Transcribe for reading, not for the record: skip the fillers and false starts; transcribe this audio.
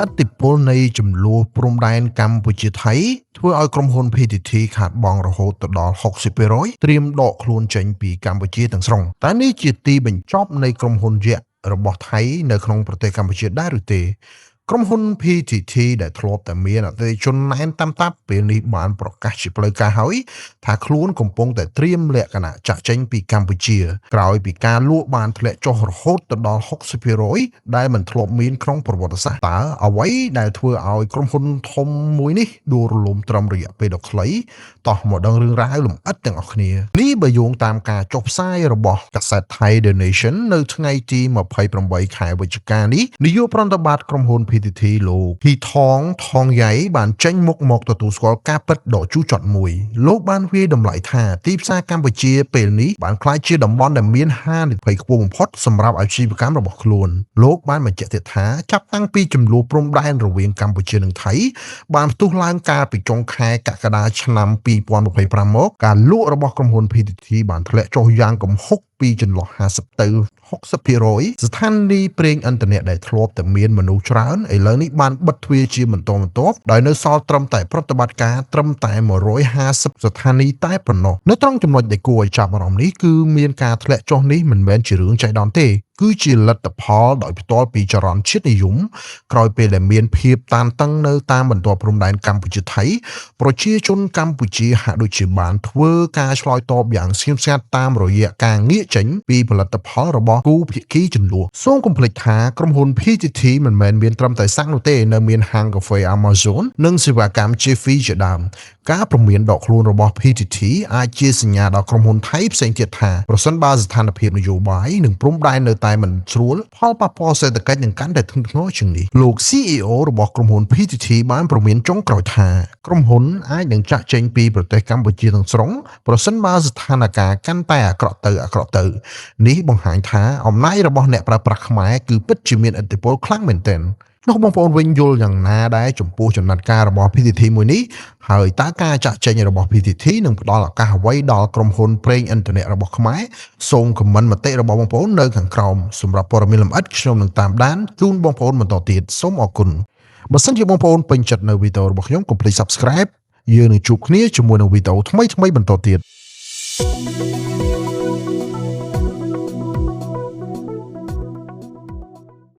ឥទ្ធិពលនៃជម្លោះព្រំដែនកម្ពុជាថៃធ្វើឲ្យក្រុមហ៊ុន PTT ខាតបង់រហូតទៅដល់60%ត្រៀមដកខ្លួនចេញពីកម្ពុជាទាំងស្រុងតើនេះជាទីបញ្ចប់នៃក្រុមហ៊ុនយក្សរបស់ថៃនៅក្នុងប្រទេសកម្ពុជាដែរឬទេក្រុមហ៊ុន PTT ដែលធ្លាប់តែមានអតិថិជនណែនតាមតាប់ពេលនេះបានប្រកាសជាផ្លូវការហើយថាខ្លួនកំពុងតែត្រៀមលក្ខណៈចាក់ចេញពីកម្ពុជាក្រោយពីការលក់បានធ្លាក់ចុះរហូតទៅដល់60%ដែលមិនធ្លាប់មានក្នុងប្រវត្តិសាស្ត្រតើអ្វីដែលធ្វើឲ្យក្រុមហ៊ុនធំមួយនេះដួលរលំត្រឹមរយៈពេលដ៏ខ្លីតោះមកដឹងរឿងរ៉ាវលម្អិតទាំងអស់គ្នានេះបើយោងតាមការចុះផ្សាយរបស់កាសែតថៃ The Nation នៅថ្ងៃទី28ខែវិច្ឆិកានេះនាយកប្រតិបត្តិក្រុមហ៊ុន PTT លោកភីថងថងយ៉ៃបានចេញមុខមកទទួលស្គាល់ការពិតដ៏ជូរចត់មួយលោកបានវាយតម្លៃថាទីផ្សារកម្ពុជាពេលនេះបានក្លាយជាតំបន់ដែលមានហានិភ័យខ្ពស់បំផុតសម្រាប់អាជីវកម្មរបស់ខ្លួនលោកបានបញ្ជាក់ទៀតថាចាប់តាំងពីចំនួនព្រំដែនរវាងកម្ពុជានិងថៃបានផ្ទុះឡើងកាលពីចុងខែកក្កដាឆ្នាំ2025មកការលក់របស់ក្រុមហ៊ុន PTT បានធ្លាក់ចុះយ៉ាងគំហុកពីចន្លោះ50ទៅ60%ស្ថានីយ៍ប្រេងឥន្ធនៈដែលធ្លាប់តែមានមនុស្សច្រើនឥឡូវនេះបានបិទទ្វារជាបន្តបន្ទាប់ដោយនៅសល់ត្រឹមតែប្រតិបត្តិការត្រឹមតែ150ស្ថានីយ៍តែប៉ុណ្ណោះនៅត្រង់ចំណុចដែលគួរឲ្យចាប់អារម្មណ៍នេះគឺមានការធ្លាក់ចុះនេះមិនមែនជារឿងចៃដន្យទេគឺជាលទ្ធផលដោយផ្ទាល់ពីចរន្តជាតិនិយមក្រោយពេលដែលមានភាពតានតឹងនៅតាមបន្ទាត់ព្រំដែនកម្ពុជាថៃប្រជាជនកម្ពុជាហាក់ដូចជាបានធ្វើការឆ្លើយតបយ៉ាងស្ងៀមស្ងាត់តាមរយៈការងាកចេញពីផលិតផលរបស់គូភាគីជម្លោះសូមកុំភ្លេចថាក្រុមហ៊ុន PTT មិនមែនមានត្រឹមតែសាំងនោះទេនៅមានហាងកាហ្វេ Amazon និងសេវាកម្ម Jiffy ជាដើមការព្រមានដកខ្លួនរបស់ PTT អាចជាសញ្ញាដល់ក្រុមហ៊ុនថៃផ្សេងទៀតថាប្រសិនបើស្ថានភាពនយោបាយនិងព្រំដែននៅតែមិនស្រួលផលប៉ះពាល់សេដ្ឋកិច្ចនឹងកាន់តែធ្ងន់ធ្ងរជាងនេះលោក CEO របស់ក្រុមហ៊ុន PTT បានព្រមានចុងក្រោយថាក្រុមហ៊ុនអាចនឹងចាក់ចេញពីប្រទេសកម្ពុជាទាំងស្រុងប្រសិនបើស្ថានភាពកាន់តែអាក្រក់ទៅអាក្រក់ទៅនេះបង្ហាញថាអំណាចរបស់អ្នកប្រើប្រាស់ខ្មែរគឺពិតជាមានឥទ្ធិពលខ្លាំងមែនទែននោះបងប្អូនវិញយល់យ៉ាងណាដែរចំពោះចំណាត់ការរបស់ PTT មួយនេះហើយតើការចាក់ចេញរបស់ PTT នឹងផ្ដល់ឱកាសអ្វីដល់ក្រុមហ៊ុនប្រេងឥន្ធនៈរបស់ខ្មែរសូម comment មតិរបស់បងប្អូននៅខាងក្រោមសម្រាប់ព័ត៌មានលម្អិតខ្ញុំនឹងតាមដានជូនបងប្អូនបន្តទៀតសូមអរគុណបើសិនជាបងប្អូនពេញចិត្តនៅវីដេអូរបស់ខ្ញុំកុំភ្លេច Subscribe យើងនឹងជួបគ្នាជាមួយនឹងវីដេអូថ្មីៗបន្តទៀត។